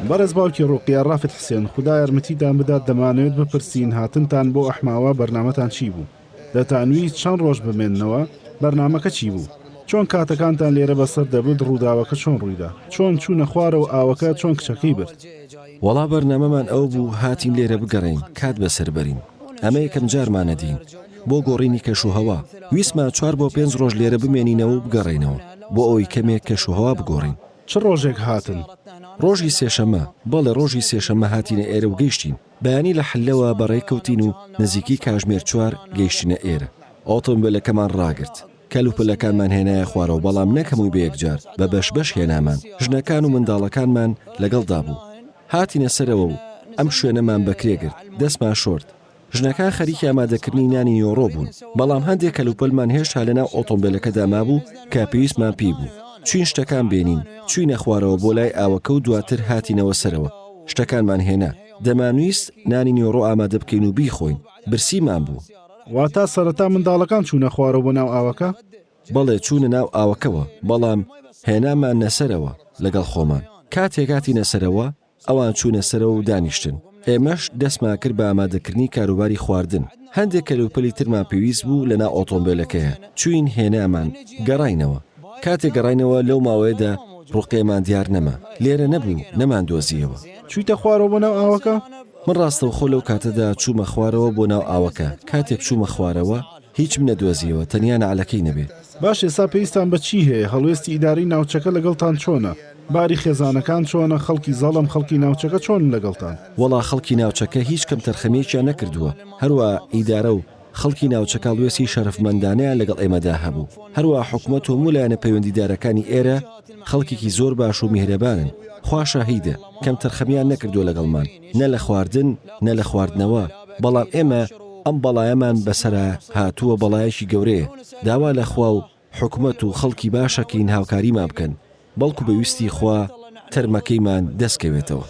بەڕێز باوکی ڕوقیە ڕافد حسێن، خودا یارمەتیتان بدات دەمانەوێت بپرسین هاتنتان بۆ ئەحماوە بەرنامەتان چی بوو؟ دەتانویست چەند ڕۆژ بمێننەوە؟ بەرنامەکە چی بوو؟ چۆن کاتەکانتان لێرە بەسەر دەبرد ڕووداوەکە چۆن ڕوویدا؟ چۆن چوونە خوارەوە ئاوەکە چۆن کچەکەی برد؟ وەڵا بەرنامەمان ئەوە بوو هاتین لێرە بگەڕێین کات بەسەر بەرین ئەمە یەکەم جارمانە دێین بۆ گۆڕینی کەشوهەوا ویستمان چوار بۆ پێنج ڕۆژ لێرە بمێنینەوە و بگەڕێینەوە بۆ ئەوەی کەمێک کەشوهەوا بگۆڕین. چ ڕۆژێک هاتن؟ ڕۆژی سێشەممە، بەڵێ ڕۆژی سێشەممە هاتینە ئێرە و گەیشتین. بەیانی لە حللەوە بەڕێ کەوتین و نزیکەی کاژمێر چوار گەیشتینە ئێرە. ئۆتۆمبێلەکەمان ڕاگرت. کەلوپەلەکانمان هێنایە خوارەوە، بەڵام نەک هەمووی بە یەکجار، بە بەش بەش هێنامان. ژنەکان و منداڵەکانمان لەگەڵدا بوو. هاتینە سەرەوە و ئەم شوێنەمان بەکرێ گرت. دەستمان شۆرد. ژنەکان خەریکی ئامادەکردنی نانی نیوەڕۆ بوون، بەڵام هەندێک کەلوپەلمان هێشتا لەناو ئۆتۆمبێلەکەدا مابوو کە پێویستمان پێی بوو. چووین شتەکان بێنین، چووینە خوارەوە بۆ لای ئاوەکە و دواتر هاتینەوە سەرەوە، شتەکانمان هێنا. دەمانویست نانی نیوەڕۆ ئامادە بکەین و بیخۆین، برسیمان بوو. واتا سەرەتا منداڵەکان چوونە خوارەوە بۆ ناو ئاوەکە؟ بەڵێ چوونە ناو ئاوەکەوە، بەڵام هێناماننە سەرەوە لەگەڵ خۆمان. کاتێک هاتینە سەرەوە، ئەوان چوونە سەرەوە و دانیشتن، ئێمەش دەستمان کرد بە ئامادەکردنی کاروباری خواردن، هەندێک کەلوپەلی ترمان پێویست بوو لەناو ئۆتۆمبێلەکەیە، چووین هێنامان، گەڕاینەوە. کاتێک گەڕاینەوە لەو ماوەیەدا ڕوقیەمان دیار نەما، لێرە نەبوو، نەماندۆزییەوە. چوویتە خوارەوە بۆ ناو ئاوەکە؟ من ڕاستەوخۆ لەو کاتەدا چوومە خوارەوە بۆ ناو ئاوەکە، کاتێک چوومە خوارەوە هیچم نەدۆزییەوە تەنیا نەعلەکەی نەبێ. باش ئێستا پێویستتان بە چی هەیە، هەڵوێستی ئیدارەی ناوچەکە لەگەڵتان چۆنە؟ باری خێزانەکان چۆنە، خەڵکی زەڵم، خەڵکی ناوچەکە چۆنن لەگەڵتان؟ وەڵا خەڵکی ناوچەکە هیچ کەمتەرخەمییەکیان نەکردووە، هەروا ئیدارە و خەڵکی ناوچەکە هەڵوێستی شەرەفمەندانەیان لەگەڵ ئێمەدا هەبوو، هەروا حکومەت و هەموو لایەنە پەیوەندیدارەکانی ئێرە خەڵکێکی زۆر باش و میهرەبانن، خوا شاهیدە کەمتەرخەمییان نەکردووە لەگەڵمان، نە لە خواردن نە لە خواردنەوە، بەڵام ئێمە ئەم بەڵایەمان بەسەرا هاتووە بەڵایەکی گەورەیە، داوا لە خوا و حکومەت و خەڵکی باشەکەین هاوکاریمان بکەن بەڵکو بە ویستی خوا تەرمەکەیمان دەست کەوێتەوە.